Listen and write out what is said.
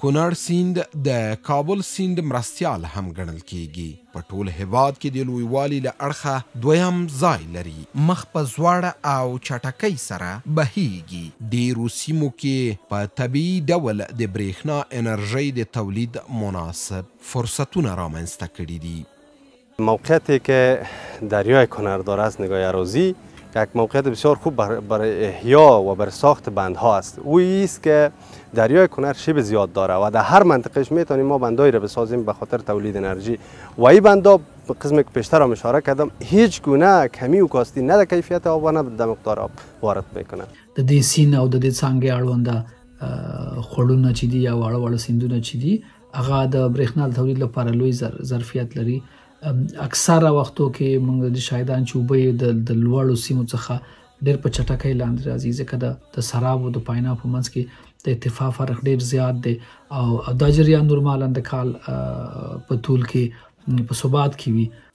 کونړ سیند د کابل سیند مرستیال هم ګڼل کیږي. په ټول هېواد کې د لویوالي له اړخه دویم ځای لري. مخ په ځوړ او چټکۍ سره بهیږي. ډېرو سیمو کې په طبیعي ډول د برېښنا انرژۍ د تولید مناسب فرصتونه رامنځته کړي دي. موقعیتی که دریای کنر داره از نگاه اراضی یک موقعیت بسیار خوب برای احیا و برای ساخت بندها است. او است که دریای کنر شیب زیاد داره و در هر منطقهش میتونیم ما بندایی را بسازیم به خاطر تولید انرژی و این بندا قسمی که پیشتر هم اشاره کردم هیچ گونه کمی و کاستی نه در کیفیت آب و نه در مقدار آب وارد میکنه. د دې سیند او د دې څانګې اړونده خوړونه چې دي یا واړه واړه سیندونه چې دي، هغه د برېښنا د تولید لپاره لوی ظرفیت لري. اکثره وختو کې موږ د دې شاهدان چې اوبه یې د لوړو سیمو څخه ډېر په چټکۍ لاندې راځي، ځکه د سرابو د پاینا په منځ کې د ارتفاع فرق ډېر زیات دی او دا جریان نورمالاً د کال په طول کې په ثبات کې وي.